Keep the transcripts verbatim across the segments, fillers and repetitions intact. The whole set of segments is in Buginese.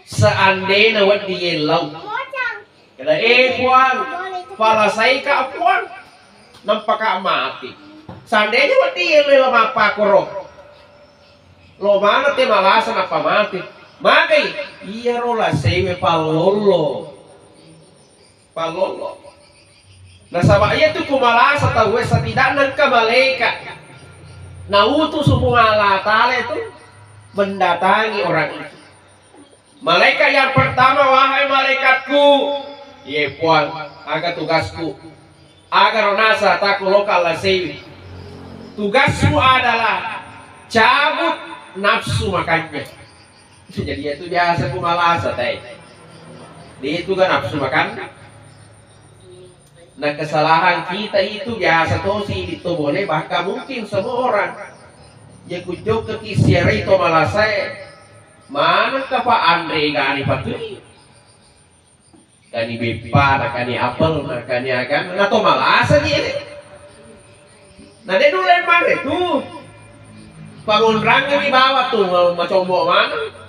Seandainya wedding yellau, keda, "Eh, Puang, palasaika, Puang, nampaka mati." Seandainya wedding yellau mappakoro, lo mana te malasa nappa mati. Magai, iyaro lasewe pallollo. Pallollo. Nasaba iyatu ku malasa tauwe, setidakna engka malaikat nautusu Puang Allah Ta'ala itu mendatangi orang itu. Malaikat yang pertama, "Wahai malaikatku, ye Puang, aga tugasku? Aga ro nasa taku lokal lasewi? Tugasmu adalah cabut nafsu makannya." Jadi itu biasa ku malasa teh. Itu kan nafsu makan. Nah, kesalahan kita itu biasa tosi itu boleh, bahkan mungkin semua orang. Ya kujokka ki siarai to malasae. Mana kapa anre gani patui? Kani beppa, na kani apel, na kani agan, na to malasa ji. Na de dulu manre tu. Pangonrang ni bawa tu, macombo mana?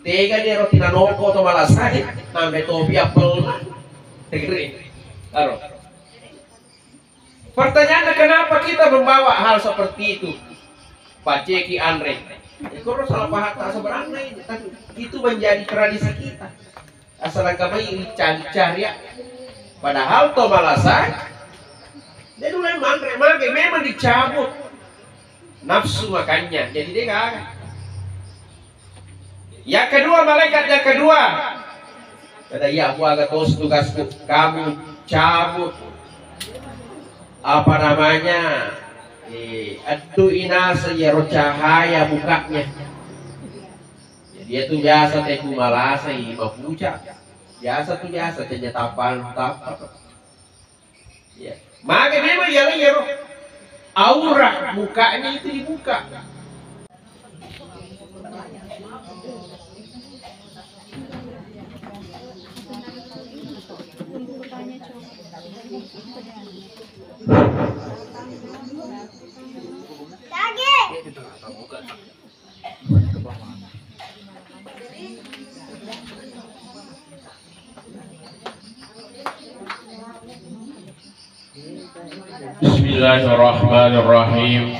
Tega ni roti nanoko to malasai, nambe topi apel. Tegeri. Aro. Pertanyaannya, kenapa kita membawa hal seperti itu? Paceki anre. Itu salah paham tak sebenarnya ini, tapi itu menjadi tradisi kita. Asal kamai cari-cari ya. Padahal to malasai, dia dulu manre mage memang dicabut nafsu makannya. Jadi dia gak. Yang kedua, malaikat yang kedua, kata, "Iya, aku agak tos tugasku, kamu cabut, apa namanya, eh, addu inasa ya roh cahaya mukanya." Jadi itu biasa teku malasa i mapuca. Biasa tu biasa tanya tapang tapang. Ya. Maka memang ya, ya, roh. Aurat mukanya itu dibuka. Bismillahirrahmanirrahim.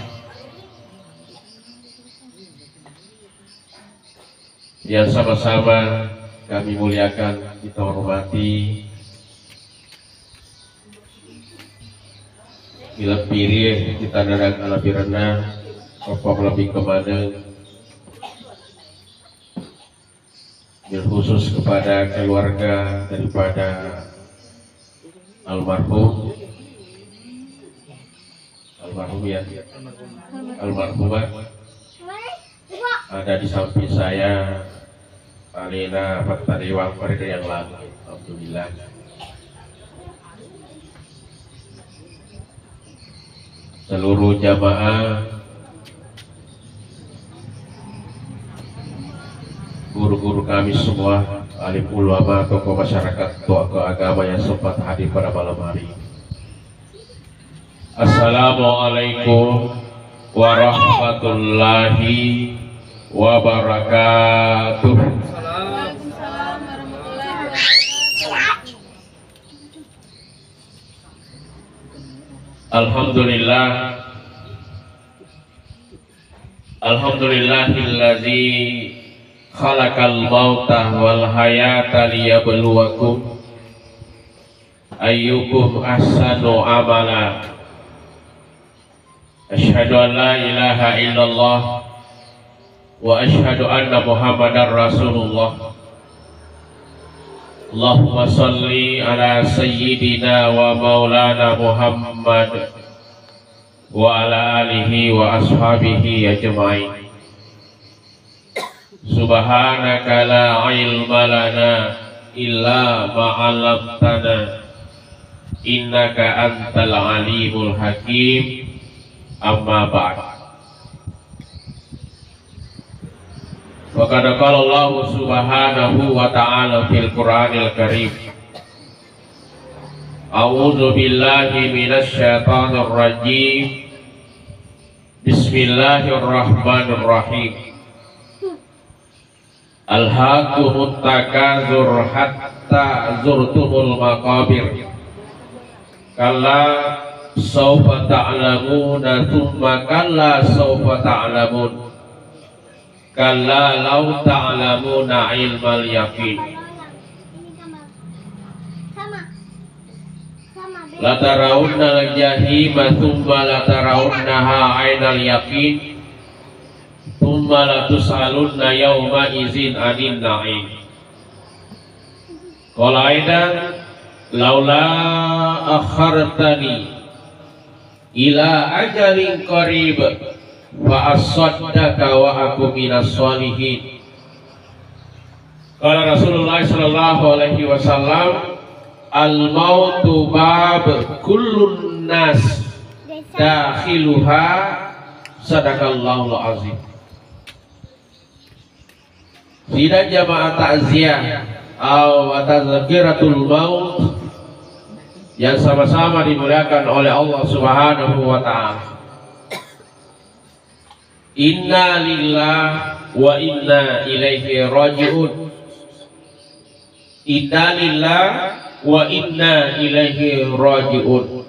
Yang sama-sama kami muliakan, kita hormati, milebbiri kita nadang alabbirenna, apa melebbi kemana, bil khusus kepada keluarga daripada almarhum, almarhum ya, almarhumah ada di samping saya, Alena Fattariwang pada yang lalu. Alhamdulillah. Seluruh jamaah, guru-guru kami semua, alim ulama, tokoh masyarakat, tokoh agama yang sempat hadir pada malam hari. Assalamualaikum warahmatullahi wabarakatuh. Alhamdulillah. Alhamdulillahillazi khalaqal mauta wal hayata liyabluwakum ayyukum ahsanu amala. Asyhadu an la ilaha illallah wa asyhadu anna Muhammadar Rasulullah. Allahumma salli ala sayyidina wa maulana Muhammad wa ala alihi wa ashabihi ajma'in. Subhanaka la ilma lana illa ma 'allamtana, innaka antal alimul hakim. Amma ba'd. Wa qad qala Allahu subhanahu wa ta'ala fil Qur'anil Karim, a'udzu billahi minasy syaithanir rajim. Bismillahirrahmanirrahim. Alhaakumut takatsur hatta zurtumul maqabir. Kalla saufa ta'lamuna tsumma kalla saufa ta'lamun. Kalla law ta'lamuna ilmal yaqin. Lataraunna al-jahima tsumma latarawunnaha ainal yaqin. Tsumma latus'alunna yauma idzin anin na'im. Qala aidan, laula akhartani ila ajalin qarib fa assaddaqa wa aku minas sholihin. Qala Rasulullah sallallahu alaihi wasallam, al mautu bab kullun nas dakhiluha. Sadaqallahul azim. Sidang jamaah takziah atau tazkiratul maut yang sama-sama dimuliakan oleh Allah Subhanahu wa taala. Inna lillahi wa inna ilaihi raji'un. Inna lillahi wa inna ilaihi raji'un.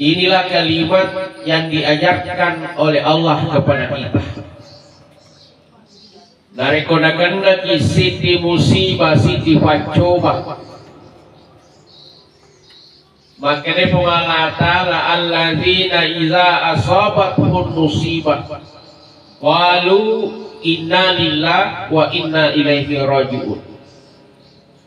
Inilah kalimat yang diajarkan oleh Allah kepada kita. Narekko nakennaki siddi musibah, siddi paccoba, makkeda Puang Allah Ta'ala, alladzina iza asabatuhum musibah qalu inna lillahi wa inna ilaihi raji'un.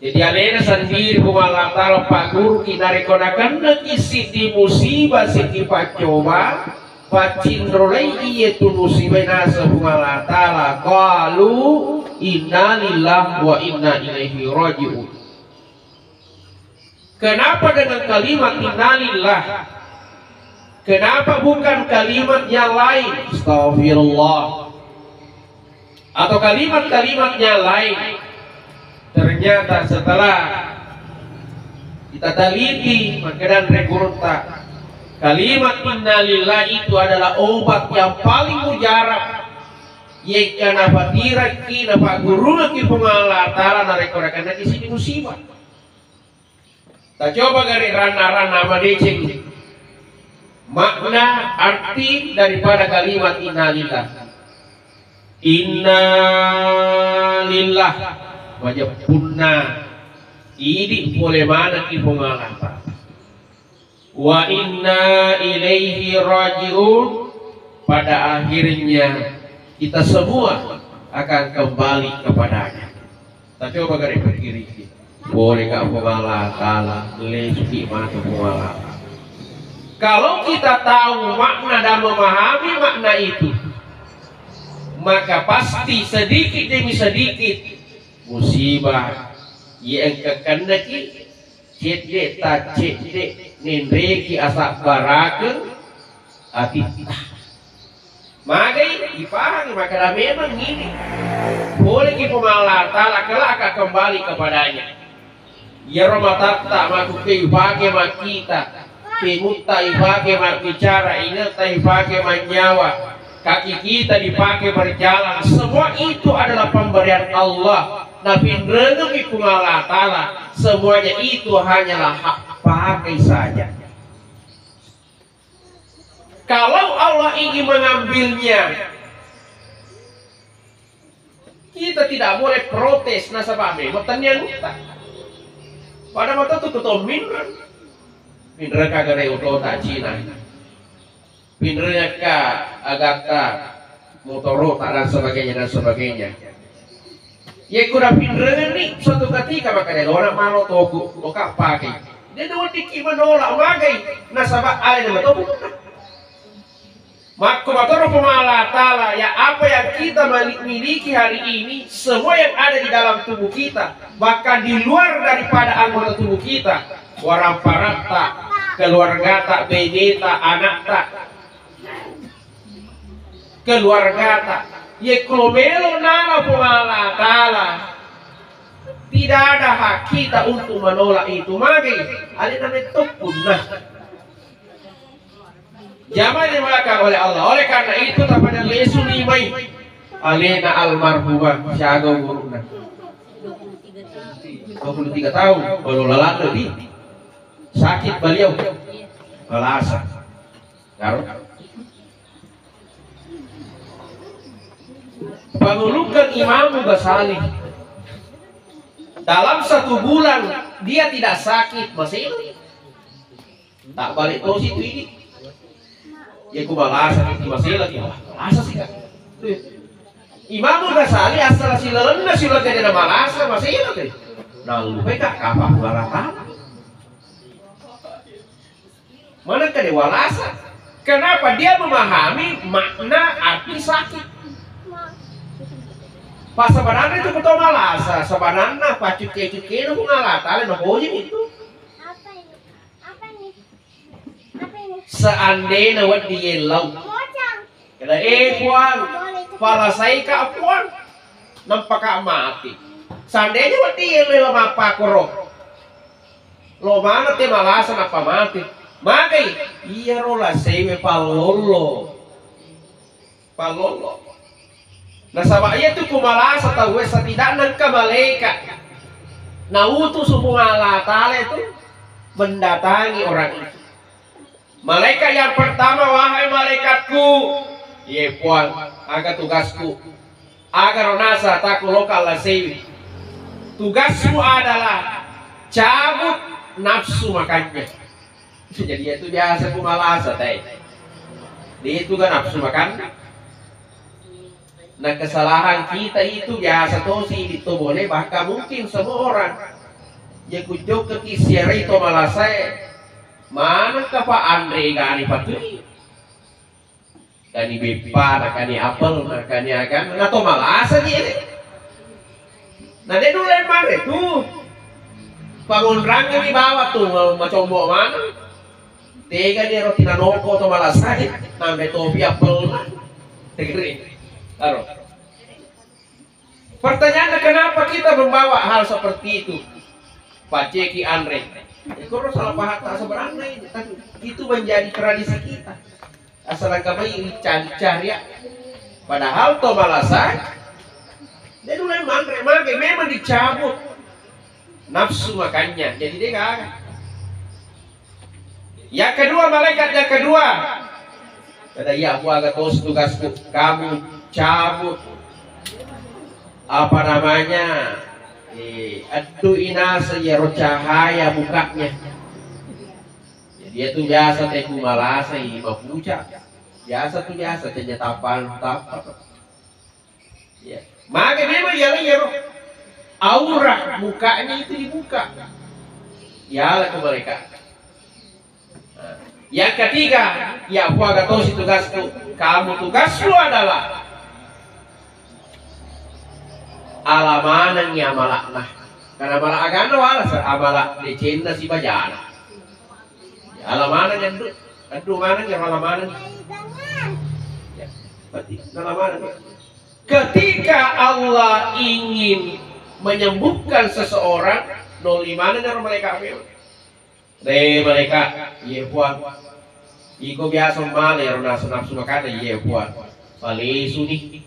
Jadi alena sendiri Puang Allah Ta'ala pagguruki, narekko nakennaki siddi musibah, siddi paccoba, paccinrolai iyetu musibah, naseng Puang Allah Ta'ala, qalu inna lillahi wa inna ilaihi raji'un. Kenapa dengan kalimat innalillah? Kenapa bukan kalimat yang lain? Astagfirullah. Atau kalimat-kalimat yang lain? Ternyata setelah kita teliti, makkeda anre gurutta, kalimat innalillah itu adalah obat yang paling mujarab. Yekka napatirakki, napaggurungekki Puang Allah Ta'ala narekko nakennaki siddi musibah. Tacoba gare ranna-ranna madeceng makna arti daripada kalimat innalillah. Innalillah, majeppunna idi pole manekki Puang Allah Ta'ala. Wa inna ilaihi raji'un, pada akhirnya kita semua akan kembali kepadanya. Tacoba gare pikkiriki. Pole ka Puang Allah Ta'ala, lesuki matu Puang Allah Ta'ala. Kalau kita tahu makna dan memahami makna itu, maka pasti sedikit demi sedikit musibah yang engka kennaki cedde ta cedde nenreki asabbarakeng atitta. Magai ipahangi makkeda memang ini. Poleki Puang Allah Ta'ala, kelak akan kembali kepadanya. Iyaro matatta makkuke ipake makkita, kemutta ipake mabbicara, ingetta ipake mannyawa, kaki kita dipake berjalan. Semua itu adalah pemberian Allah. Napinrengemi Puang Allah Ta'ala, semuanya itu hanyalah hak pakai saja. Kalau Allah ingin mengambilnya, kita tidak boleh protes, nasaba memang tennianutta. Pada mata tu ketua minreng. Minreng kagare oto ta Cina. Pinrengekka agatta, motorota, dan sebagainya, dan sebagainya. Yekko napinrengenni suatu ketika, maka delona mano toku, loka pakai. Dia weddikki menolak magai, nasaba alena matoku. Makko matoro Puang Allah Ta'ala, ya, apa yang kita mali-, miliki hari ini, semua yang ada di dalam tubuh kita, bahkan di luar daripada anggota tubuh kita, waramparatta, keluargata, beneta, anakta, keluargata. Yekko melo nala Puang Allah Ta'ala, tidak ada hak kita untuk menolak itu. Magi, alena metto punna. Jamaah dimuliakan oleh Allah. Oleh karena itu, tapada lesu limai. Alena almarhumah siaga umurna? Dua puluh tiga tahun. Kalau lalaki lebih sakit beliau. Malasa. Karo. Pangulukan Imam Ghazali. Dalam satu bulan dia tidak sakit, masih tak balik tosi tu ini. Ya ku malasa, ki masih lagi. Malasa sih, Kak. Imam Ghazali asal silalenna silaga dia malasa, masih lagi. Nah, lupa, Kak, apa aku rata? Manengka de walasa. Kenapa? Dia memahami makna arti sakit. Pas sebenarnya itu betul malasa, sebenarnya pacuke-cuke na Puang Allah Ta'ala na boji itu. Seandainya wedding yellau. Kena, eh, Puang, palasaika, Puang. Nampaka mati. Seandainya wedding yellau mappakoro. Lo mana te malasa nappa mati. Magai, iyaro lasewe pallollo. Pallollo. Nasaba iyatu ku malasa tauwe, setidakna engka malaeka nautus Puang Allah Ta'ala itu mendatangi orang itu. Malaikat yang pertama, "Wahai malaikatku," "Iye, Puang, aga tugasku? Aga ro nasa taku loka lasewi?" "Tugasmu adalah cabut nafsu makannya." Jadi itu biasa ku malasa, teh. Di itu kan nafsu makan. Nah, kesalahan kita itu biasa tosi itu boleh, bahkan mungkin semua orang. Ya, kujokka ki siarai to malasae. Manengka pa anre gani patui. Kani beppa, na kani apel, na kani agan, na to malasa ji. Na de nulle manre tu. Pangonrang ni bawa tu, macombo mana. Tega ni roti nanoko to malasae, nambe topi apel. Tegeri. Aro. Pertanyaannya, kenapa kita membawa hal seperti itu? Paceki anre. Itu salah paham tak sebenarnya ini. Tapi itu menjadi tradisi kita. Asal engka mai cari-cari ya. Padahal to malasa, dia dulu manre, mage memang dicabut nafsu makannya. Jadi dia gaga. Yang kedua, malaikat yang kedua. Kata, "Iya, aku agak tos tugasku. Kamu cabut, apa namanya, eh, addu inasa ya roh cahaya mukanya." Jadi, itu biasa teku malasa i mapuca. Biasa tu biasa tanya tapan tapan. Ya. Maka memang ya, ya, roh. Aurat mukanya itu dibuka. Ya, laku mereka. Nah, yang ketiga, ya, aku agak tahu si tugasku. Kamu tugasmu adalah alamanang ya malakna. Karena malak agana wala sa-, amalak decenna si bajana. Ya, alamanang ya, Ndu. Ndu manang ya, alamanang. Ya, berarti alamanang ya. Ketika Allah ingin menyembuhkan seseorang, noli maneng ero malaika' memang. Re malaika', iye Puang. Iko biasa male ero nafsu-nafsu makanna, iye Puang. Palesuni.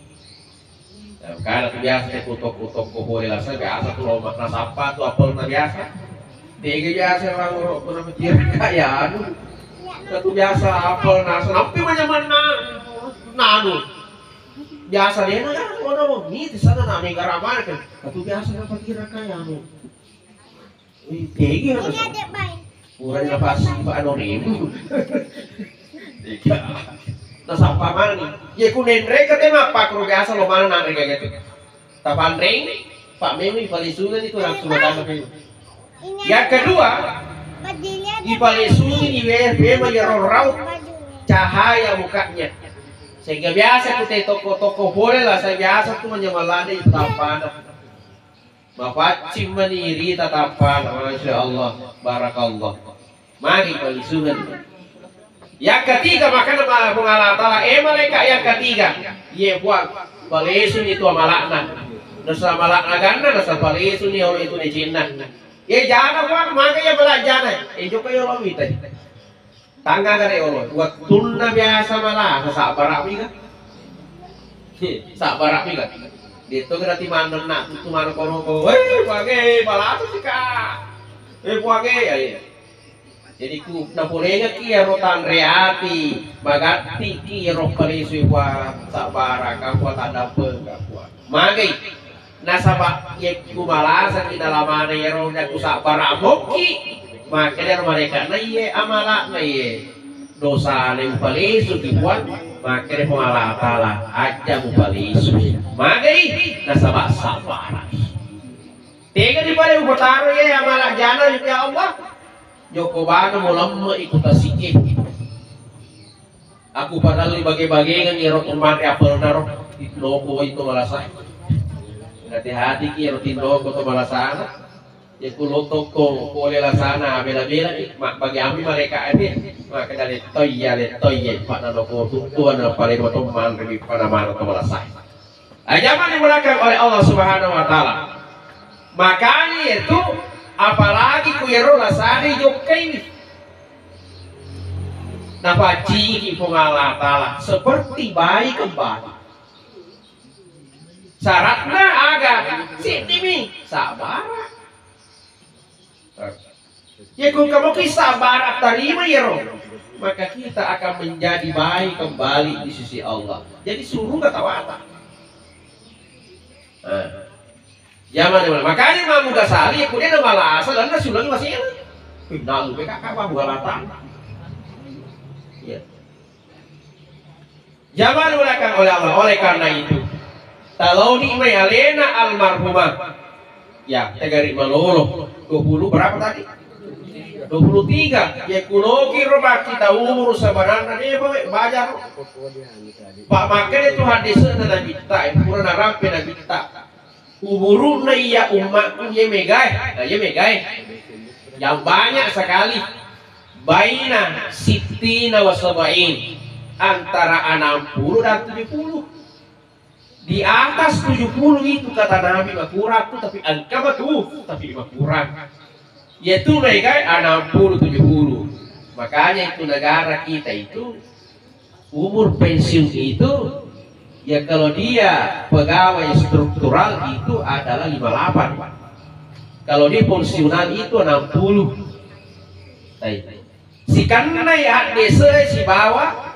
Nah, kada tu biasa te kutok-kutok ko pole lasa, biasa tu lo ma-, nasappa tu apelna biasa. Tega biasa orang ro-, pernah mikir kayak anu. Katu biasa apel nasa, nampi manyamanna nanu. Biasa dena kan, ono ni di sana na mega ramana kan. Katu biasa na pakira kaya anu. Wih, tegi anu. Pura na pasti Pak Norimu. Tega. Na sapa mana ni? Ye ku nenre kate mapakro biasa lo mana nanre kayak gitu. Tapanreng, Pak Memi palisungan itu langsung datang ke Memi. Yang kedua, ipalesuni ni we-, memang ya rorau cahaya mukanya. Sehingga biasa kita toko-toko boleh lah, saya biasa tuh menyemalade itu tampana. Mapaccing mani rita tampana, Masya Allah, barakallah. Magi palisungan. Yang ketiga, makana ma-, Puang Allah Ta'ala, eh, malaika' yang ketiga. Iye Puang, palesuni tu amala'na. Nasa amala'na ganna, nasa palesuni olo itu decenna. Eh, jana Puang, maka iya bala jana. Eh, jokka yolo mita. Tangga gare olo. Wettunna biasa mala, nasa bara' mi ga. Sabbara' mi kan. Dia tu kena timaneng nak, tu mana kono ko. Weh, page, balatu sika. Eh, page, ya, ya. Jadi ku napolengekki iyaro tanre ati, magattiki iyaro palesui Puang, sabbara' ka Puang, taddampeng ka Puang. Magai nasaba' yekku malasaki dalamana iyaro, naku sabbara' mokki, makkeda ro malaeka'na, iye amala'na iye dosana upalesuki Puang, makkeda Puang Allah Taala, aja mupalesui. Magai nasaba' sabbara'. Tega dipada upataro iye amala' jana, ya Allah. Jokko bana mulemme'i ku tasi'e. Aku parellu bage-bagengengngi ero to manre apelna ro, tindoko wai to malasa. Hati-hatiki ero tindoko to malasana. Yakku lontokko pole lasana bela-bela ni, ma bage ami malaeka' ede, makkeda lettoiya, lettoiya, pada loko tuttuan pale to manre mi pada mana to malasa. Ajamani belakang oleh Allah Subhanahu wa Ta'ala. Makanya itu, apalagi ku iyaro lasana jokkai, napaccingiki Puang Allah Ta'ala seperti bayi kembali. Syaratna aga? Siddimi sabbara'. Yekko kamoki sabbara' tarima iyaro, maka kita akan menjadi baik kembali di sisi Allah. Jadi surga tawata. Nah, zaman yang mana? Makanya Imam Ghazali, kemudian ada malah asal dan sudah masih enak. Pindah lu P K K apa buat rata? Ya. Jama dimuliakan oleh Allah. Oleh karena itu, talaoni mai alena almarhumah. Ya, tegari malolo. Dua puluh berapa tadi? Dua puluh tiga. Ya, kuloki ro makkita umur sebenarnya dia bawa bajar. Pak, makanya itu hadisnya Nabi ta, pura narampe Nabi ta. Kuburu'na iya ummakku, iya megae. Nah, iya megae. Yang banyak sekali. Baina sittina wa sab'in. Antara enam puluh dan tujuh puluh. Di atas tujuh puluh itu kata Nabi makurang tu, tapi engka matu, tapi makurang. Yaitu megae enam puluh tujuh puluh. Makanya itu negara kita itu umur pensiun itu, ya, kalau dia pegawai struktural itu adalah lima puluh delapan. Kalau dia fungsional itu enam puluh. Nah, itu. Sikanna ya desa sibawa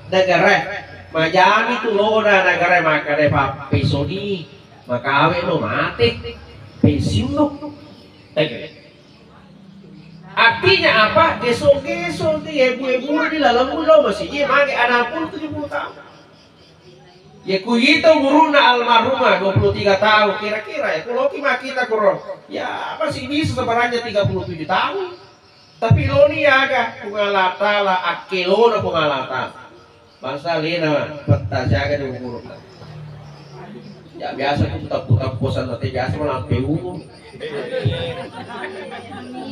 negara. Majami tu lona negara, maka de pappesoni, makawe no mate, pensiun no. Negara. Artinya apa? Geso-geso ti, ebu-ebu di dalam pulau masih iya mage enam puluh tujuh puluh tahun. Ya, ku itu umurna almarhumah dua puluh tiga tahun kira-kira, ya, kuloki makkita kuro. Ya, masih bisa sebenarnya tiga puluh tujuh tahun. Tapi loni aga Puang Allah Taala, akkelona Puang Allah Taala. Bangsa lena petta siaga di umur. Ya, biasa ku teppu-teppu sana te biasa malampe umur.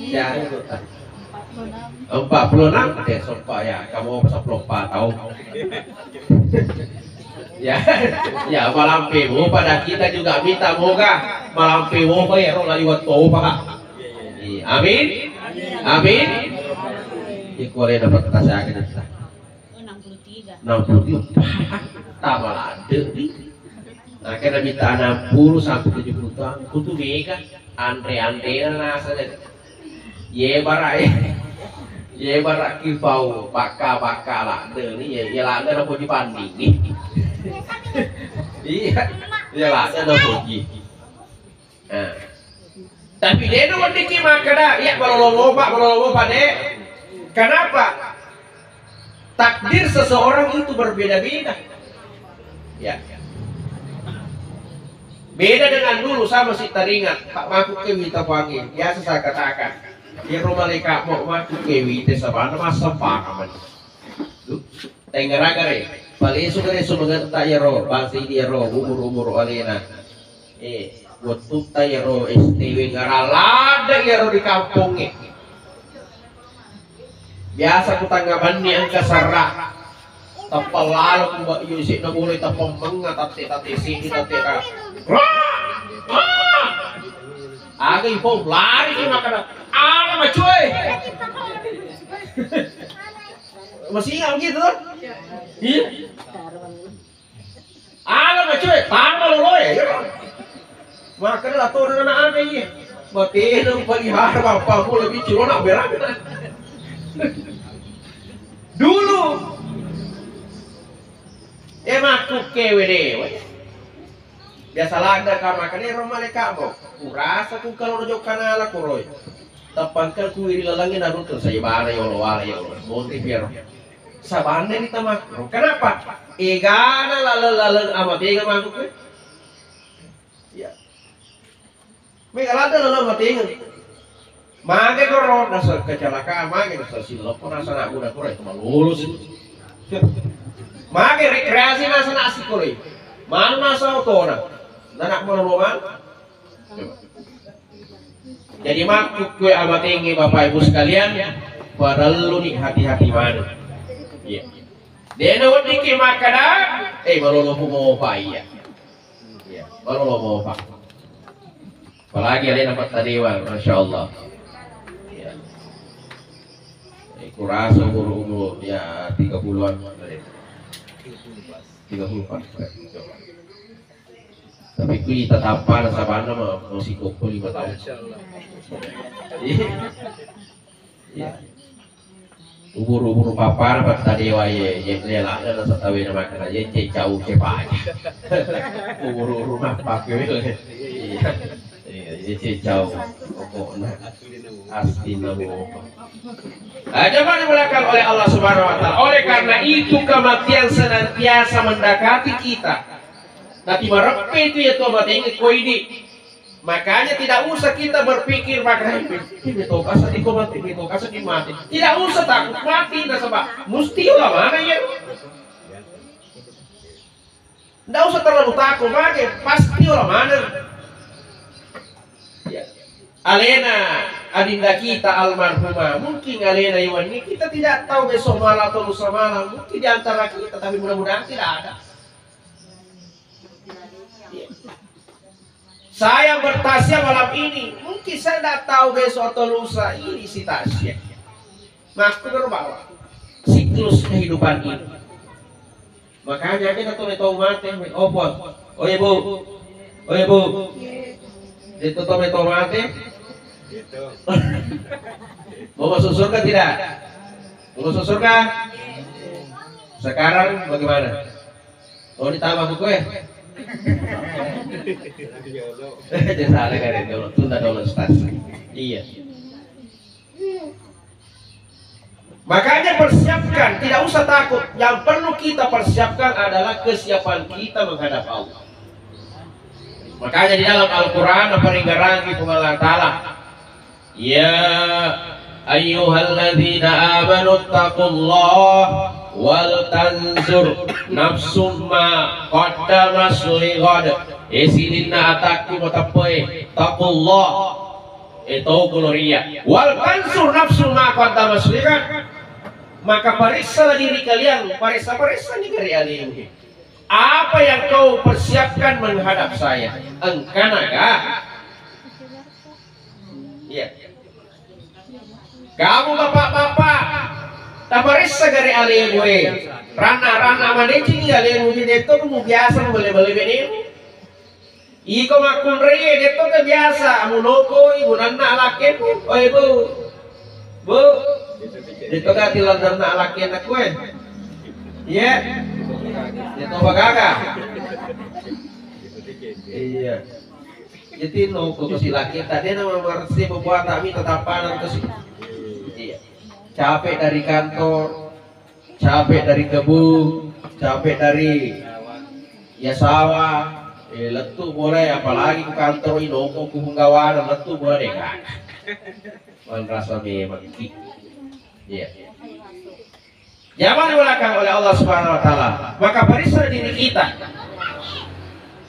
Ya, empat puluh enam, eh, sempat ya, kamu sepuluh empat tahun. Ya, ya, malampe mopa, pada kita juga minta moga malampe mopa ya, roh laliwat topa. Iya, amin. Amin. Iko lena petta siaga kita. Enam puluh tiga. Tama ladde ni. Nah, kena minta enam puluh sampai tujuh puluh tahun. Kutu mega anre-anre na nasa de. Ye bara, ye bara ki pau bakka-bakka ladde ni, ye, ye ladde na poji panding ni. Iya, ye ladde na poji. Nah. Tapi de' naweddikki makkeda, "Iya, malolo mopa, malolo mopa," de'. Kenapa? Takdir seseorang itu berbeda-beda. Ya. Beda dengan dulu, sama si teringat, Pak, makkukkewi tapangi. Biasa saya katakan, "Ya, rumah leka mau makkukkewi, te sabana masa paham." Tengngeragare, palesu gare sumengetta iyaro, bangsa idi iyaro, umur-umur alena. Eh, wettutta iyaro S T W ngara ladde iyaro di kampongnge. Biasa ku tangnga banni engka serra. Tappa lalo ku mbak yu isi na mulai tappa mengnga tatte-tatte sini tatte ka. Aga ipo lari ki makkeda, "Ala macue." Masih ingat gitu tuh? Iya. Ala macoe, tama loloe, ya. Makanya lah turun anak-anak iya. Matena pelihara bapak mulai bicu lo nak berang. Dulu. Eh, makku kewe dewe. Biasa lada ka makanya ro malaika mo. Kurasa ku kalau rojo kanala kuroi. Tapangka ku iri lalangi narukeng saya bana ya Allah wala ya Allah. Bonte piero. Sabanna ni tamakku. Kenapa? Egana laleng-laleng amatega makku ke. Iya. Mega ladde laleng matengeng. Mage goro nasa kecelakaan, mage nasa siloppo, nasa anak muda koro itu malulus. Mage rekreasi nasa nasi koro. Mana nasa otona. Anak malolo mana? Coba. Jadi makku kue amatenge Bapak Ibu sekalian, parellu ni hati-hati mana. Iya. Dena wedding ki makkada, eh, malolo mopa iya. Iya, baru lo mopa. Apalagi alena Pattadewa, Masya Allah. Iya. Eh, kurasa umur-umur ya tiga puluhan. Tiga puluh empat. Tapi kui tatappa na sabanna ma-, masih koko lima tahun. Iya. Iya. Uburu-uburu papara Pattadewa ye, ye, ye, la, la, la, satawe na makkeda, ye, cecau, cepaja. Uburu-uburu nappa ke, iya. Iya, ye, cecau. Pokoknya. Astina bopa. Nah, coba dimuliakan oleh Allah Subhanahu wa Ta'ala. Oleh karena itu, kematian senantiasa mendekati kita. Nanti mareppe itu ya, tua matenge koidi. Makanya tidak usah kita berpikir pakai ini toka sedih kok mati, ini toka sedih mati. Tidak usah takut mati, nasaba musti ola mana ya. Tidak usah terlalu takut, pakai pasti ola mana. Ya. Alena adinda kita almarhumah, mungkin alena Iwan ini kita tidak tahu besok malam atau lusa malam, mungkin di antara kita, tapi mudah-mudahan tidak ada. Saya bertaksiah malam ini, mungkin saya tidak tahu besok atau lusa ini si taksiah. Makku berbawa siklus kehidupan ini. Makanya kita tuh tahu mati, oh, oh, oh ibu, oh ibu, itu tuh tahu mati. Mau masuk surga tidak? Mau masuk surga? Sekarang bagaimana? Oh, ditambah buku ya? Jangan salah kan itu. Tunda dulu, Ustaz. Iya. Makanya persiapkan, tidak usah takut. Yang perlu kita persiapkan adalah kesiapan kita menghadap Allah. Makanya di dalam Al-Quran apa ringgarangi Allah Ta'ala. Ya ayyuhalladzina amanu taqullaha wal tanzur nafsum ma qaddamat lighad. Eh, sininna atakku mateppe'e, taqullah. Eh, tau koloria. Wal tanzur nafsum ma qaddamat lighad. Maka parissalah diri kalian, parissa-parissa ni gare alemu. Apa yang kau persiapkan menghadap saya? Engkanaga? Iya. Kamu bapak-bapak, taparessa gare alemu e. Ranna-ranna manecini alemu, detto mu biasa bele-bele benemu. Iko makkunrai, detto ke biasa, muloko ibu nanna alakkemu. Oi bu, bu, detto ke tilandanna alakkena kue. Iya, detto bagaga. Iya. Jadi no, kok si laki tadi nama marsi membuat kami tatapanan ke si. Iya. Capek dari kantor, capek dari kebun, capek dari ya sawah, eh, lettu boleh, apalagi ku kantor inoko ku penggawana lettu boleh deh kan. Merasa memang. Iya. Jangan dibolehkan oleh Allah Subhanahu wa Ta'ala. Maka periksa diri kita.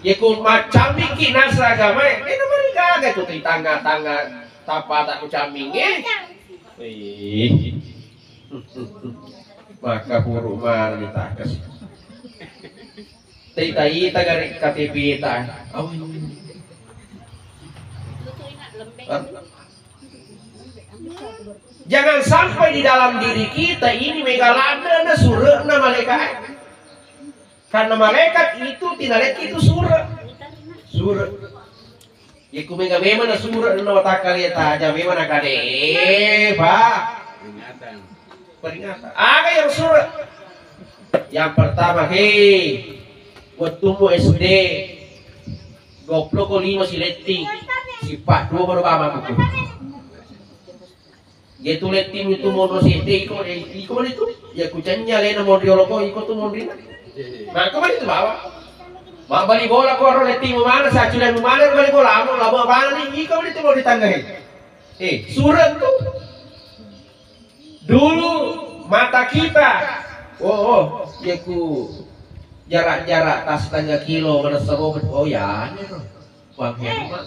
Ya ku macamiki nasa agama, eh, nama gaga tu di tangga-tangga tapa tak ku camingi. Ih. Maka buruk mari takas. Tita-ita gari K T P ta. Oh. Jangan sampai di dalam diri kita ini mega ladana surena malaikat. Karena malaikat itu tinalekki itu sure. Sure. Iku mega memang na sure na watakkaleta aja memang na kade. Eh, Pak. Peringatan. Peringatan. Aga yang sure? Yang pertama, hei, wettummu S D, dua puluh ko lima siletting, sipa dua baru bama buku. Iya tu letting itu monro sete iko, eh, iko mana itu? Ya kucanya lena monri oloko iko tu monri. Nah, iko mana itu bawa? Mak bali bola koro letting mana? Saculan mana bali bola? Amo lama mana ni? Iko mana itu monri tangga he? Eh, surang tu. Dulu mata kita, oh, oh, ya ku jarak-jarak tas setengah kilo mana sebut. Oh ya, ini tuh. Bang Herman.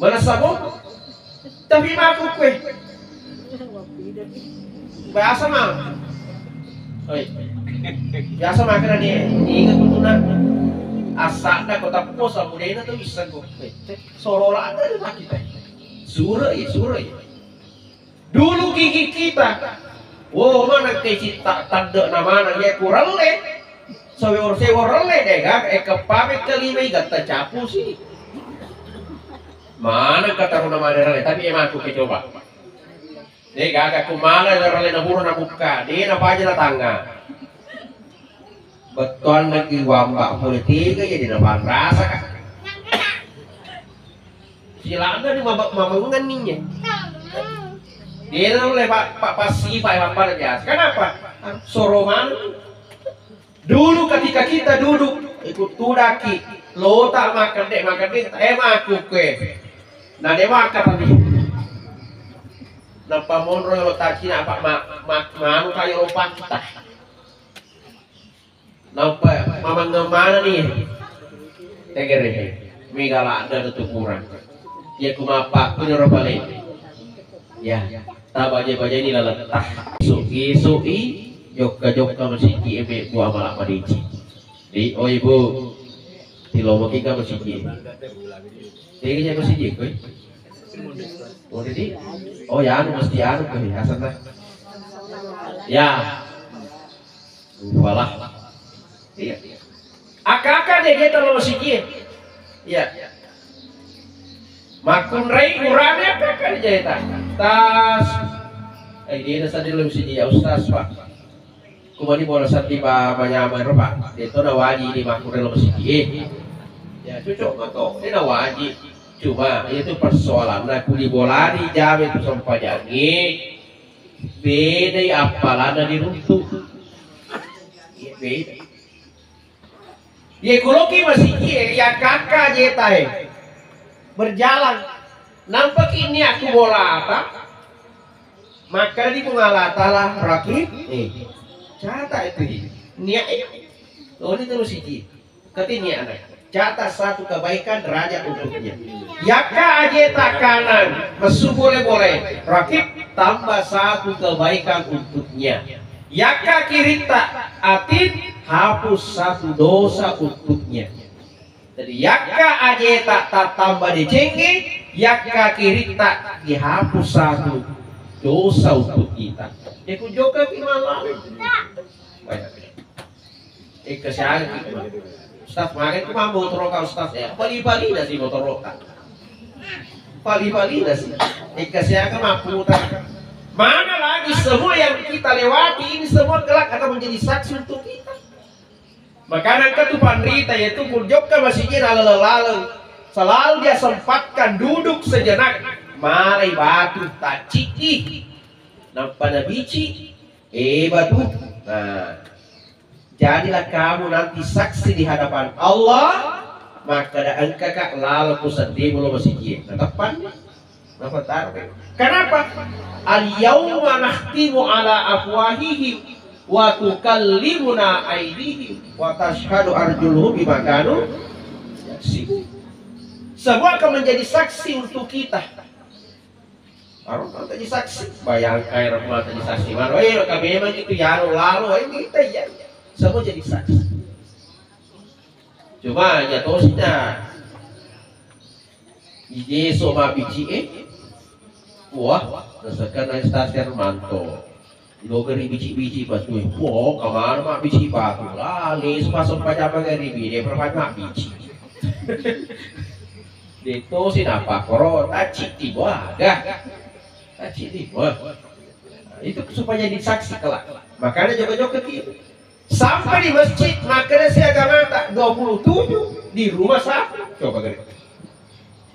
Mana sabo? Tapi maku kue. Biasa mah. Oi. Biasa mah kena ni. Ingat betul nak. Asal dah kota pos aku deh tu bisa kok. Sorola ada di kita. Sura ya, sura ya. Dulu gigi kita, wo, mana kecita tadde na mana, ya kurang le. Sewor-sewor le deh, kan? Eh, kepame kelima iga tercapu sih. Mana kata runa mana le, tapi emang aku kecoba. Deh, gaga kumala le rale na buru na buka, deh na paja na tanga. Bettuanna ki wamba pole tega jadi na panrasa, Kak. Silanda ni mama-, mamengenninya. Dia le pak, pak pasti pak apa biasa. Kenapa? Soroman. Dulu ketika kita duduk, ikut tudaki, lota makan dek, makan dek, eh maku kue. Nah, dia makan tadi. Nampak monro lo tacina apa ma-, ma-, manu kayo lompat kita. Nappa mamangeng manenni. Tegere. Mega ladde tu kurang. Iya ku mappakkuni ro pale. Ya, tabaje-bajeni laletta. Isu-isui jokka-jokka masigi eme bua mala madeci. Di, oh ibu, tilomoki ka masigi. Tega ja masigi koi. Oh, jadi, oh ya anu mesti anu koi, asanna. Ya. Walah. Iya. Aka-aka dé, dé talo siji. Iya. Makkunrai urane aka-aka dé jai ta. Tas. Eh, dé na sadé lo siji ya Ustaz, Pak. Kumani bola sandi ba manyameng ro, Pak. Dé to na wajib di makkunrai lo siji. Eh. Ya cocok mako. Dé na wajib. Cuma itu persoalanna kuli bolani jame tu sempajangnge. Bedai appalana diruntu. Iya, beda. Iya, kuloki masigi e, iya kakak jeta e. Berjalan. Nampaki niat ku bolata. Maka di Puang Allah Taala rakib. Eh, cata itu. Niat itu. Oh, ini terus siji. Kati niana. Catat satu kebaikan derajat untuknya. Yakka ajeta kanan, messu bole-bole, rakib tambah satu kebaikan untuknya. Yakka kiritta atin, hapus satu dosa untuknya. Jadi yakka ajeta tattamba decengge, yakka kiritta dihapus satu dosa untuk kita. Deku joka ki malale. Banyak. Engka siaga ki. Ustaz, magi ku mammotoroka Ustaz, eh, pali-palina si motoroka. Pali-palina si. Engka siaga mapputar. Mana lagi semua yang kita lewati ini semua kelak akan menjadi saksi untuk kita. Makana engka tu panrita yaitu pun jokka masigi laleng-laleng. Selalu dia sempatkan duduk sejenak. Malai batu taciki. Nampa nabici. Eh, batu. Nah. Jadilah kamu nanti saksi di hadapan Allah, makkeda engkaka lalo ku seddemu lo masigi. Nateppanni. Napatarbe. Kenapa? Al-yauma nakhtimu ala afwahihim wa tukallimuna aidihim wa tashhadu arjuluhum bima kanu yaksibun. Semua akan menjadi saksi untuk kita. Aro mata jadi saksi. Bayangkan aro mata jadi saksi. Maro, eh, kami memang itu ya, aro lalo, eh, kita ya. Semua jadi saksi. Cuma ya tosnya. Ije so mabici, eh. Wah, nasekan na Ustaz Hermanto. Lo gari bici-bici batu. Wo, kamana ma bici batu? Lah, lesu pasang pajama gari bi, de perpan ma bici. De to si napa koro, taci tiba, dah. Taci tiba. Itu supaya jadi saksi kelak. Makanya joga-joga ki. Sampai di masjid, makkeda si agamata, dua puluh tujuh, di rumah satu. Coba gare.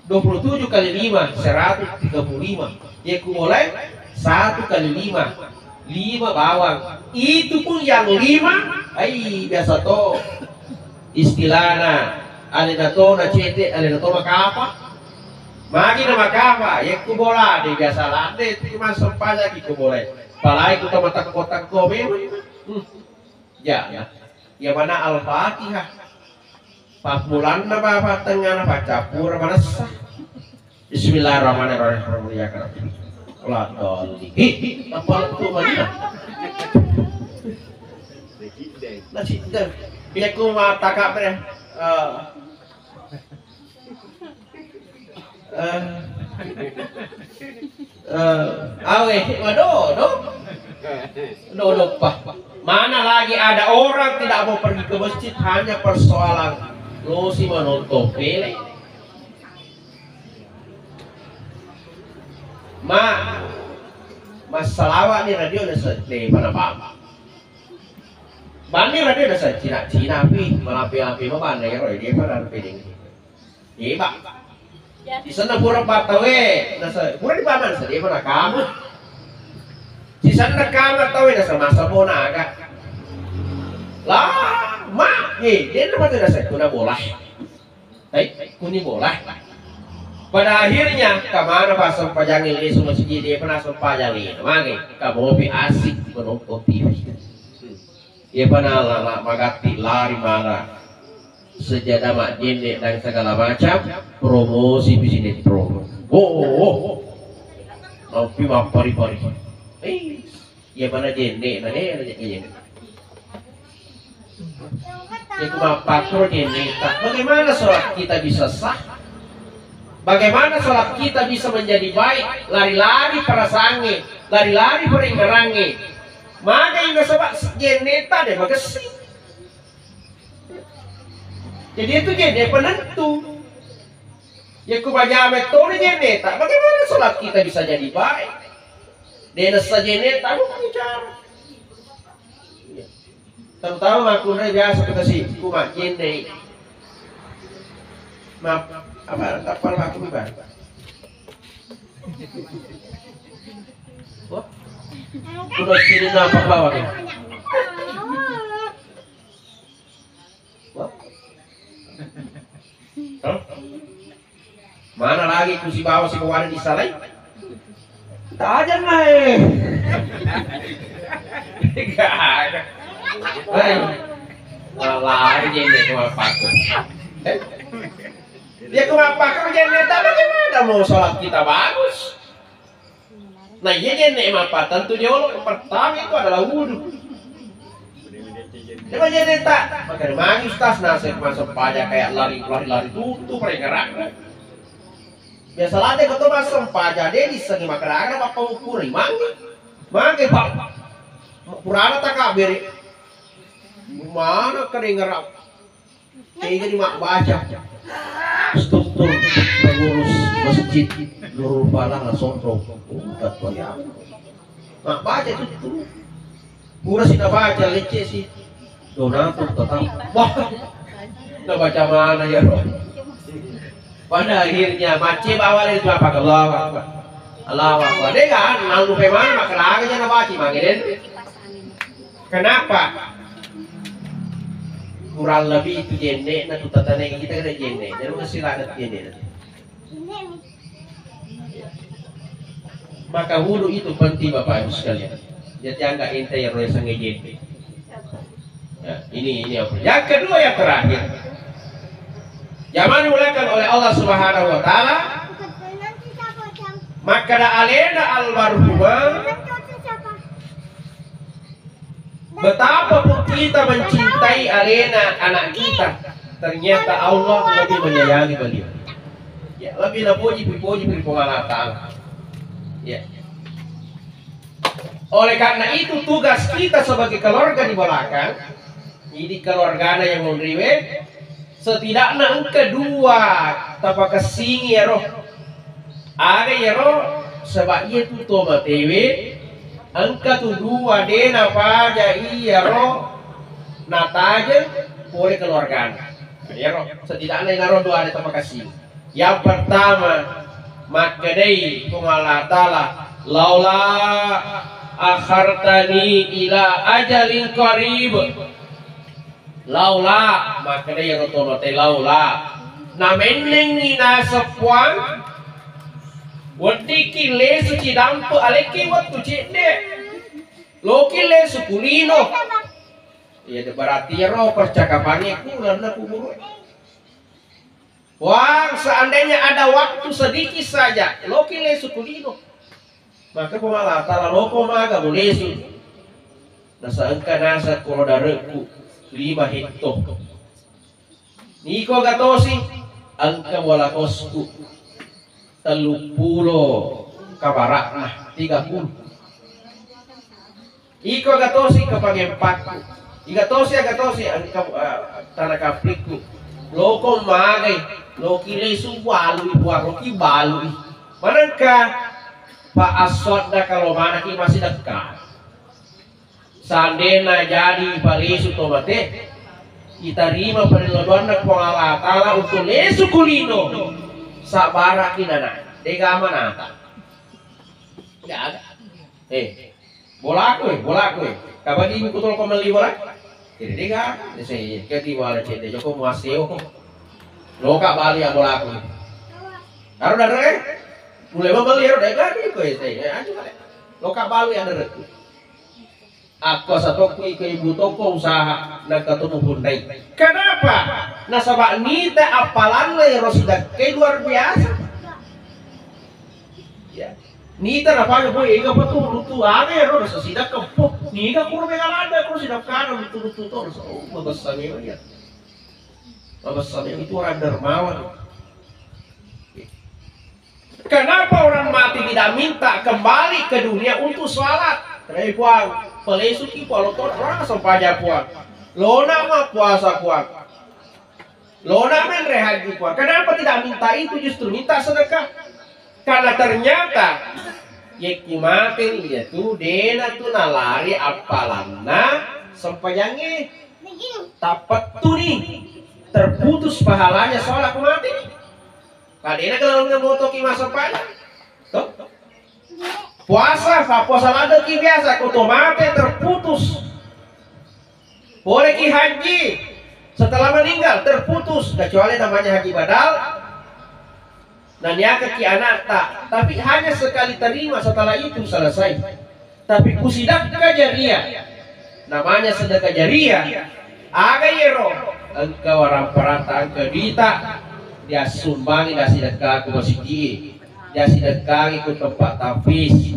Dua puluh tujuh kali lima, seratus tiga puluh lima. Ya, ku mulai satu kali lima, lima bawang. Itu pun yang lima, ai, biasa to. Istilahna, alena to na cete, alena to makapa. Magi na makapa, ya ku bola de biasa lande, itu cuma sempajang ki ku bola. Palai ku tama takko-takko memang. Hmm. Ya, ya. Ya mana Al-Fatihah. Pammulanna bapa tengana paccappura manessa. Bismillahirrahmanirrahim. Ya kan. La dhalin. Ih, apa tu mana? Nasi dah. Biar ku mata kabre. Eh. Eh, eh, awe, waduh, doh. Doh, doh, Pak. Mana lagi ada orang tidak mau pergi ke masjid, hanya persoalan lo si menonton film. Ma, massalawa ni radio na sedih pada bang. Banni radio na sa Cina-Cina pi, malape-lape ma banna ero, dia pada pedeng. Iba. Sisenna pura pattawe, nasa pura di paman sa dia mana kamu. Sisenna kamar tawe nasa masa bona aga. Lah, ma, eh, dia nama tu nasa kuna bola. Hai, kuni bola. Pada akhirnya kamana pas sempajangi lesu masjid dia pernah sempajang ni. Mage, kamu pi asik menonton T V. Iyapa nala-, la-, magatti lari mala sejada majjenne dan segala macam, promosi pi sinetron. Oh, oh, oh. Nampi mappari-pari. Eh, iyapa na jenne, na ne, na jenne. Iyaku mappakro jenne, tak, bagaimana sholat kita bisa sah? Bagaimana sholat kita bisa menjadi baik? Lari-lari perasaannya, lari-lari perengngerangnge. Magai nasaba jenneta de magessi. Jadi itu jenne penentu. Ya ku bajame toni jenneta, bagaimana sholat kita bisa jadi baik? Dena sa jenneta, bukan bicara. Terutama makkunrai biasa kita si ku majjenne. Ma, apa, apa makkunrai? Wah. Kuda sini napa bawang ya? Wah. Hah? Mana lagi ku sibawa si bawana disalai? Tajang nae. Gak ada. Hai. Malah aja ini cuma pakai. Dia cuma pakai jenneta, bagaimana mau sholat kita bagus? Nah, iya jenne mappattentu jolo, pertama itu adalah wudu. Dia jenneta, makanya magi ustaz nasib masuk paja kayak lari, lari, lari tutu, paling gerak. Biasa late ketua masuk paja, dia disengi makarana, apa ukuri, mangga. Mangga, Pak. Purana tak kaberi. Mana kering gerak? Tega di mabbaca struktur pengurus masjid Nurul Falah na Sondrong. Udah tuh ya. Mabbaca itu tuh. Pura si nabaca lecce si. Donatur tetap. Wah. Nabaca mana ya, Bro? Pada akhirnya macet bawa dari itu apa? Allahu Akbar. Allahu Akbar. Dia kan, lalu pemana, maka lagi jangan baca, makin. Kenapa? Kurang lebih itu jenne na tu tatane kita kena jenne. Jadi masih ada jenne. Maka wudu itu penting, Bapak Ibu sekalian. Jadi anggap ente yang roy sange jenne. Ya, ini ini apa? Yang kedua, yang terakhir. Jamaah dimuliakan oleh Allah Subhanahu wa taala. Maka da alena almarhumah Betapapun kita mencintai alena anak kita, ternyata Allah lebih menyayangi beliau. Ya, lebih napoji, puji ri Puang Allah Ta'ala. Ya. Oleh karena itu, tugas kita sebagai keluarga di belakang, ini keluargana yang monriwe, setidaknya engka dua tapakessingi ero. Aga iyaro, sebab iya tu to matewe, engka tu dua dena paja iyaro natajeng pole keluargana. Iyaro, setidaknya inaro dua ada tapakessingi. Yang pertama, makkedai Puang Allah Ta'ala, "Laula akhartani ila ajalin qarib." Laula, makkedai ero to mate, laula. Namennengi naseng Puang, weddikki lesu cidampe alekki wettu cedde. Loki lesu kulino. Iya, berarti ero percakapannya ku lalenna kuburu. Wang, seandainya ada waktu sedikit saja, loki lesu kulino. Maka Puang Allah Ta'ala loko maga mulesu. Nasa engka nasa kolo darekku lima hetto. Niko gatosi engka bola kosku telluppulo kabarakna tiga puluh. Iko aga tosi ke pangempakku. Iga tosi, aga tosi engka, eh, tana kaplikku. Loko magai, loki lesu balui, buah loki balui. Manengka, fa assaddaqa, lo manaki masih dekat. Seandainya jadi palesu to mate, itarima parillodoanna Puang Allah Ta'ala untuk lesu kulino. Sabaraki nana, dega manata. Dega. Eh, bolaku, eh, bolaku, eh. Kabagi mi kutoloko melli bola? Jadi dega, saya keti wala cedde joko muaseo ko. Loka bali ya bolaku. Karo dare, eh? Mulai membeli ya dega ni ko, eh, saya, eh, aja kali. Loka bali ya dare. Aku satokku iko ibu toko usaha, nangka tu mupundai. Kenapa? Nasaba nita appalanna ero sidakkai luar biasa. Ya. Nita napake, boy, ega pa tu lutu aga ero rasa sidakka, po, niga kuro mega lada kuro sidakkana lutu-lutu to rasa, oh, mabessa mega ya. Mabessa mega itu orang dermawan. Kenapa orang mati tidak minta kembali ke dunia untuk sholat? Rai Puang, pelesuki Puang, lo to orang sempajang Puang. Lona ma puasa Puang. Lona menre haji Puang. Kenapa tidak minta itu, justru minta sedekah? Karena ternyata yekku mate iya tu dena tu nalari appalanna sempajangnge. Tappettuni, terputus pahalanya soal aku mate. Kadena kalau ngemotoki masempajang. Tuh. Puasa, fa puasa ladeki biasa, ko to mate terputus. Boleh ki haji setelah meninggal terputus, kecuali namanya haji badal. Naniakaki anakta, tapi hanya sekali terima, setelah itu selesai. Tapi ku sedekah jariah, namanya sedekah jariah, aga yero, engka waramparata, engka duita, diassumbangi, diasidekkaku masigi, diasidekkangi ku tempat tahfiz.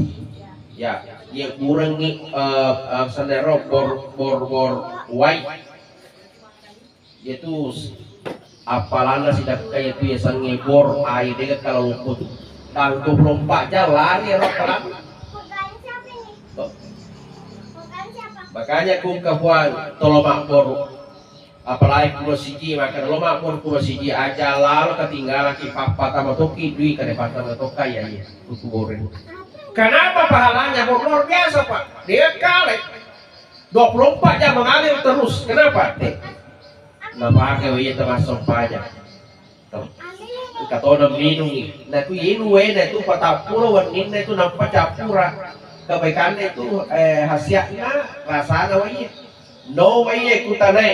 Ya, iya kurengngi, eh, eh, senero bor, bor, bor wai. Iyatu s-, appalanna sidakka iyatu yasengnge bor ai, dega kala loppo tu. Tang dua puluh empat jam lari ero appalanna. Tuh. Makanya ku engka Puang tolo mabboro. Apalagi ku masigi, maka lo mabboro ku masigi aja lalo ketinggalan ki pappa tama toki dui kade pattama tokka ya iya. Kutu bore. Kenapa pahalanya bor luar biasa, Pak? Dia kale. Dua puluh empat jam mengalir terus. Kenapa? Teh. Napake wai iya temassempajang. Tuh. Engka todong minungi. Naku inu waena itu patappulo wenninna itu nampa cappura. Kebaikanna itu, eh, khasiatna rasana wai iya. No wai iya kutanae.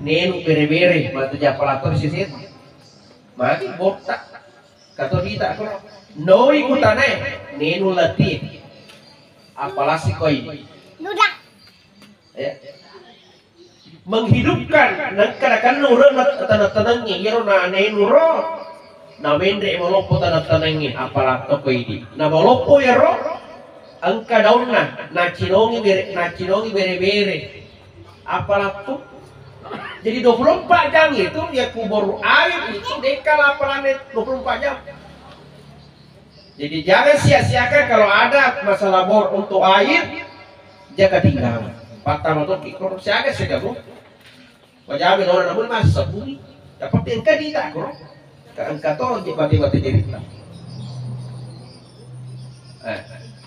Nenu bere-bere, matu jappa lator sisir. Magi botta. Kato dita ko. No ikutanae. Nenu lati. Apalasi koi. Ya. Menghidupkan, nengka nakenna ureng na-, taneng-tanengnge, iyaro na nenuro, na menre maloppo taneng-tanengnge, appalatto ko idi. Na maloppo iyaro, engka daunna, nacinongi bere-, nacinongi bere-bere. Appalatto. Jadi dua puluh empat jam itu, ya kubur air itu, deka lapalane dua puluh empat jam. Jadi jangan sia-siakan kalau ada masalah bor untuk air, jaga tinggal. Pattama tokki koro siaga siaga bu. Wajami lona namun masa bumi. Dapat engka di tak koro. Ka engka to je mati-mati jadi. Eh.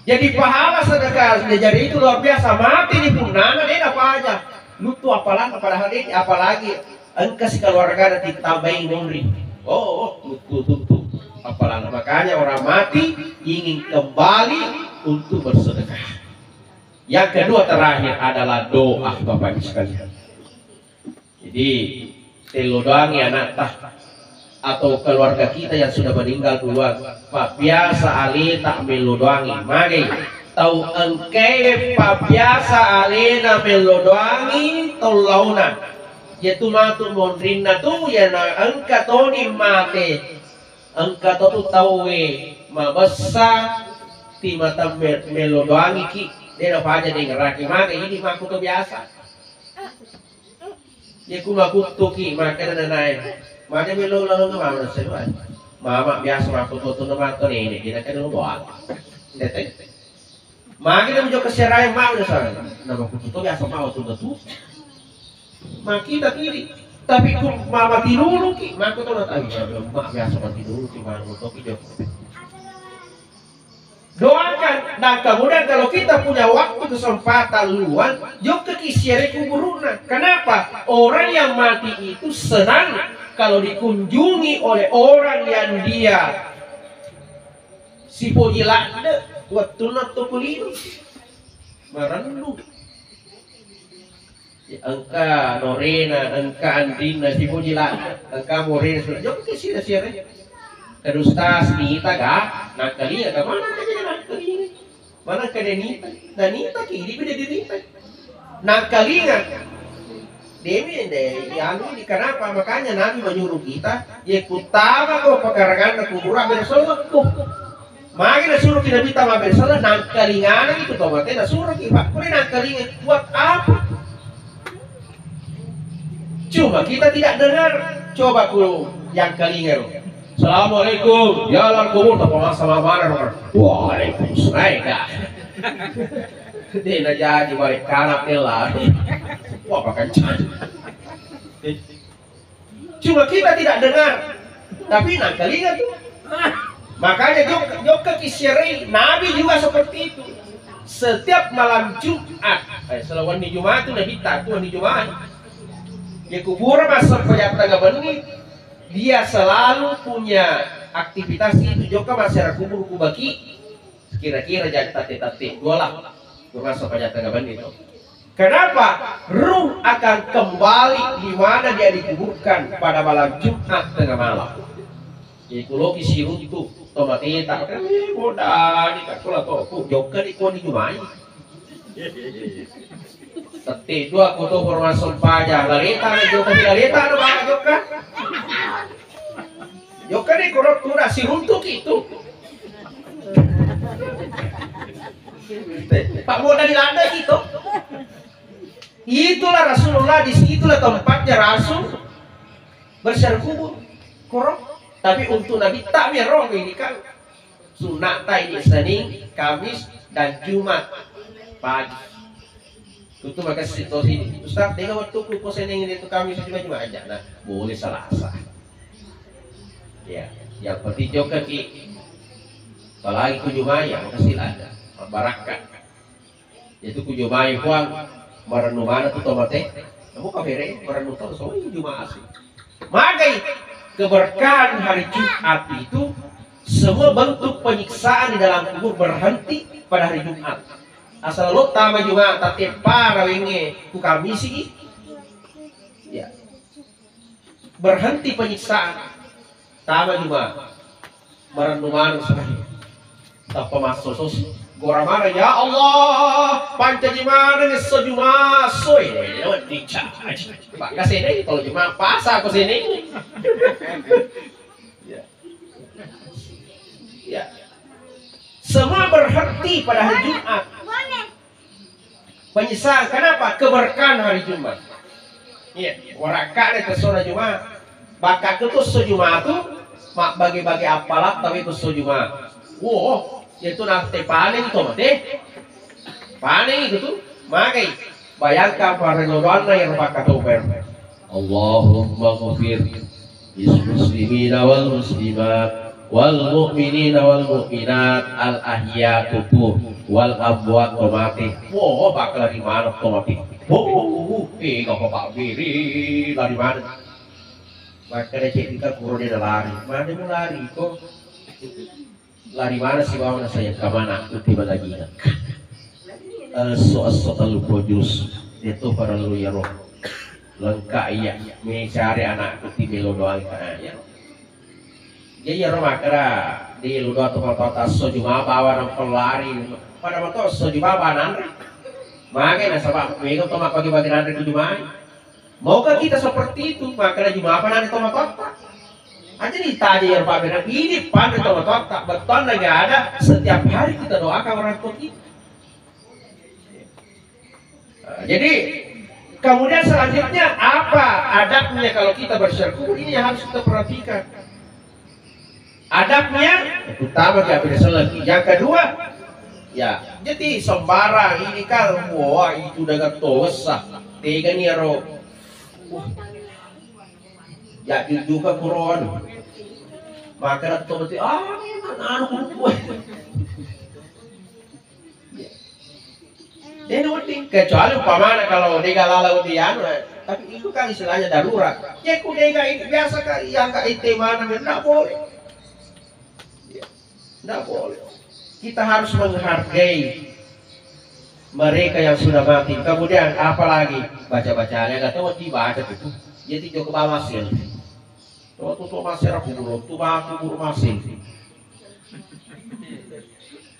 Jadi pahala sedekah jadi itu luar biasa. Mati di punana dia apa aja. Lutu apalagi padahal dia apalagi engka si keluarga nanti tambahin monri. Oh, oh, betul, betul, betul. Apalagi makanya orang mati ingin kembali untuk bersedekah. Yang kedua terakhir adalah doa, Bapak Ibu sekalian. Jadi tello doangi anakta atau keluarga kita yang sudah meninggal duluan, pabbiasa aleta mello doangi. Magi tau engkae pabbiasa alena mello doangi tau laona. Yatu matu monrinna tu yana engka toni mate. Engka to tu tauwe mabessa timata me- mello doangiki. Dena paja dengeraki mate ini mako to biasa. Iyaku makuttuki makkeda nanae, magi melo laleng mama naseng, mama biasa makuttu tu namato nene, dina kena doang. Tete. Magi na mujokka siarai mama naseng. Nama kuttu biasa mama tu betul. Makita tiri. Tapi ku mama tinuluki, mako to natawi, ma biasa mati dulu ki mama to ki jokka. Doakan, dan kemudian kalau kita punya waktu kesempatan luang, jokkaki siarai kuburu'na. Kenapa? Orang yang mati itu senang kalau dikunjungi oleh orang yang dia sipoji ladde wettunna to kulino. Marennu. Engka norena, engka anrinna, sipoji la, engka morena, sudah jokka sira sira. Kadustas nita ga, nangkalinga ga, mana kaja nangkalinga. Mana kada nita, dan nita ki, ini beda dirita. Nangkalinga. Demi de, anu ini kenapa? Makanya Nabi menyuruh kita, ya kutama ko pekarangan kuburan bersolekku. Magi nasuroki Nabitta mabbere selleng, nangkalinganami tu tomate nasuroki, Pak. Pura nangkalinga, buat apa? Cuma kita tidak dengar. Coba ku yang kalinga ro. Assalamualaikum. Ya lal kubur, tapamasa sama mana ro. Waalaikumsalam. Dah. Dia na jadi balik kanan dia lari. Wah, pakai Cuma kita tidak dengar, tapi nangkalinga tu. Makanya jok-, jokka ki siarai, Nabi juga seperti itu. Setiap malam Jumat, eh, selalu wenni Jumat tu Nabitta tu wenni Jumat. Di kuburan masa pajak tengah benni, dia selalu punya aktivitas itu. Jokka masa kubur kubaki, kira-kira jadi tati-tati dua lah. Kurasa pajak tengah benni tu. Kenapa? Ruh akan kembali di mana dia dikuburkan pada malam Jumat tengah malam. Jadi kuloki siruntu tomateta, eh, bodani kakola to, ku jokka di koni jumai. Tette dua koto forma sempaja, laleta na jokka, laleta na bala jokka. Jokka di koro tuna siruntu kitu. Pak modani landa kitu. Itulah Rasulullah, di situlah tempatnya Rasul bersiar kubur. Koro. Tapi untuk Nabitta mi ro ini kan sunnatta ini Senin, Kamis, dan Jumat pagi. Tutu makasih to sini. Ustaz, dengan waktu ku Senin ini tu Kamis, Jumat, Jumat aja. Nah, boleh Selasa. Ya, yang penting jokka ki. Apalagi ku Jumat ya, makasih lah ada. Barakka. Itu ku jumai puang, marennu mana tu tomate? Kamu kafere, marennu to, so ini juma asli. Magai keberkahan hari Jumat itu, semua bentuk penyiksaan di dalam kubur berhenti pada hari Jumat. Asal lo tama Jumat, tapi para wenge ku Kamisi, ya. Berhenti penyiksaan. Tama Jumat. Marennu maneng sekali. Tappa massososi. Gora maneng, ya Allah, pancaji maneng esso Jumat, soe, wedding caji. Pak, kasih deh, kalau Jumat, pasar ke sini. Ya. Ya. Semua berhenti pada hari Jumat. Penyiksaan. Kenapa? Keberkahan hari Jumat. Iya, warakka deh ke sore Jumat. Bakka ke tu so Jumat tu, mak bagi-bagi apalah tapi tu so Jumat. Wo, itu nate paling to mate. Paling itu tuh, magai. Bayangkan parellu doanna yang pakai tober. Allahumma ghfir lil muslimina wal muslimat wal mu'minina wal mu'minat al ahya tubuh wal amwat to mate. Wo, bakal lari mana to mate. Wo, eh, gak apa-apa, biri, lari mana? Makkeda ceddi ka kuro de lari. Mana mau lari ko? Lari mana sibawa na saya kamana kuti malagina. Esso esso tellu pojus. Itu parellu yaro. Lengka iya. Mecari anak kuti melo doang ka ya. Jadi yaro makkeda di lu doang to matoa esso juma bawa nang pelari. Pada matoa esso juma bawa nanre. Magai nasaba mega to mappagi-bagi nanre ku jumai. Maukah kita seperti itu? Maka lagi apa nanti tomatoatta? Aja ditaja ya Pak Bena, ini panre tomatoatta. Betul lagi ada, setiap hari kita doakan orang tua kita. Nah, jadi kemudian selanjutnya apa adabnya kalau kita berziarah kubur, ini yang harus kita perhatikan. Adabnya, pertama, tidak boleh selesai. Yang kedua, ya, jadi sembarang ini kan, wah, itu udah gak tosa. Tega nih, Ro. Wah. Ya, juga Quran. Maka tuh berarti, ah, ini kan anu kudu. Jadi wedding, kecuali umpamana kalau dega lala wedding anu, eh, tapi itu kan istilahnya darurat. Ya ku dega ini biasa kan yang gak ite mana, nggak boleh. Ya, nggak boleh. Kita harus menghargai mereka yang sudah mati. Kemudian apalagi baca-bacaan yang nggak tahu dibaca itu. Jadi joko bawa hasil. Tuh, tuh, tuh, masih aku guru, tuh, aku guru masih.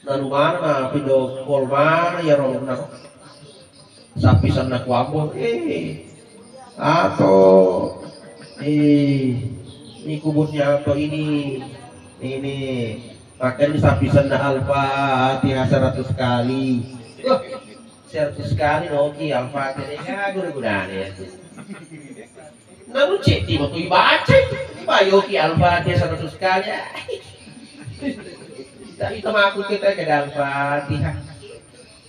Nanu mana na pido pol mana ya ro na. Sapi sana kuambo, eh, atau, eh, ini kubutnya atau ini, ini, makanya sapi sana Al-Fatihah seratus kali. Wah, seratus kali, oke, Al-Fatihah, ya, guru-gurane ya. Namun ceddi matu ibaca itu. Ibayoki Al-Fatihah seratus kali. Tapi itu mah aku kita ke Al-Fatihah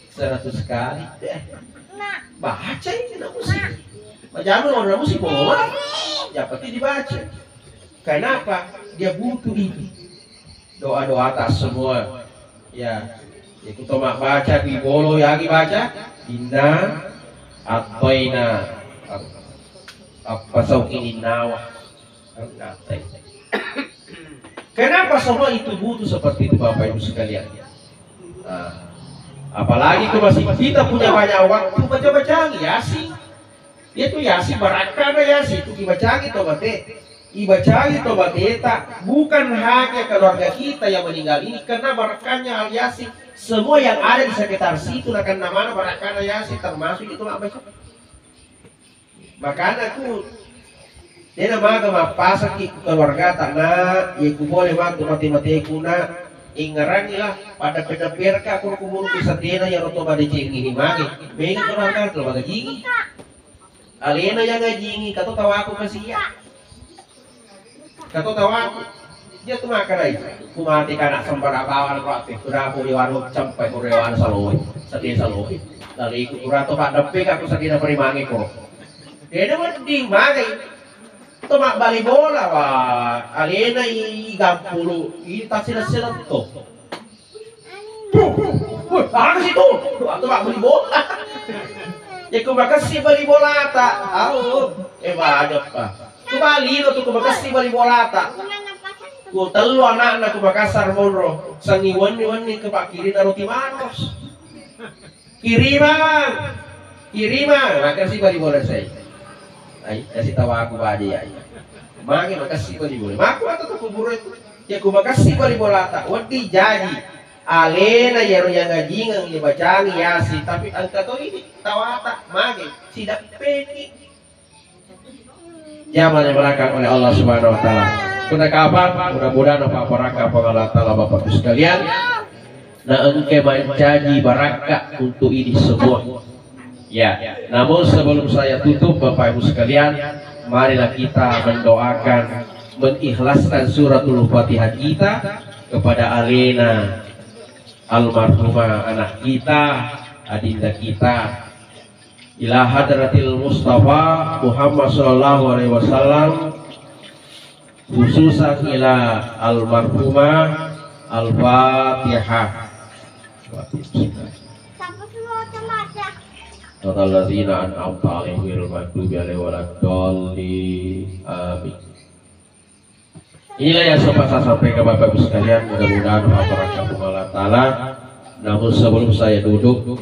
seratus kali. Baca itu namun sih. Baca namun sih bawa. Ya pasti dibaca. Kenapa? Dia butuh itu. Doa-doa atas semua. Ya. Itu to mabbaca di bolo yagi baca. Inna a'taina. Apa sauki innawa. Kenapa semua itu butuh seperti itu, Bapak Ibu sekalian? Nah, apalagi itu masih kita punya banyak waktu, baca-baca Yasin. Itu Yasin, barakkana Yasin itu dibacangi to mate. Dibacangi to mateta, bukan hanya keluarga kita yang meninggal ini, karena barakkanya Al Yasin. Semua yang ada di sekitar situ akan namanya barakkana Yasin, termasuk itu mabbaca. Makana ku, dena maga mappasakki ku keluargata, na, ye ku boleh matu mate-mateku, na, ingerangilah, pada peneperka ku kuburuku sedena ya roto madecengi ni mage. Mega keluarga tu magajingi. Alena yang ngajingi, kato tawaku kasiya. Kato tawaku. Dia tu makanai. Ku mate kana sembara bawang ko ape. Kura ku rewano campai ku rewano saloi. Sedih saloi. Lalu iku kura to pak depe aku sedih na perimangi ko. Dena wedding magai. To mabbali bola wa. Alena i gampulu. I tasila-sila to. Puh, puh, puh, apa sih tuh? Tuh, atau mak beli bola. Ya, ku makassi bali bolata. Au, eh, wajappa. Ku bali no tuh, ku makassi bali bolata. Ku tellu anakna ku Makassar monro. Sangi wenni-wenni ke Pak Kiri na roti maros. Kirimang, kirimang, makassi bali bola saya. Ai, kasih tahu aku aja ya. Mage makassi bali bola. Maku atau tuh kubur itu. Ya ku makassi bali bolata. Wedi jaji. Alena yaro yang ngajingeng, ya bacangi Yasin, tapi engka to ini tawata mage sidappeki. Jamaah yang dimuliakan oleh Allah Subhanahu wa Ta'ala. Kuna kapan? Mudah-mudahan apa barakah Allah Ta'ala, Bapak Ibu sekalian. Nah, engke mancaji barakah untuk ini semua. Ya, namun sebelum saya tutup, Bapak Ibu sekalian, marilah kita mendoakan, mengikhlaskan suratul Fatihah kita. kepada alena almarhumah anak kita, adinda kita, ila hadratil Mustafa Muhammad sallallahu alaihi wasallam, khususan ila almarhumah Al-Fatihah. Siratal ladzina an'amta alaihim ghairil maghdubi alaihim waladdallin. Amin. Inilah yang sempat saya sampaikan Bapak Ibu sekalian, mudah-mudahan bermanfaat. Allah Ta'ala. Namun sebelum saya duduk,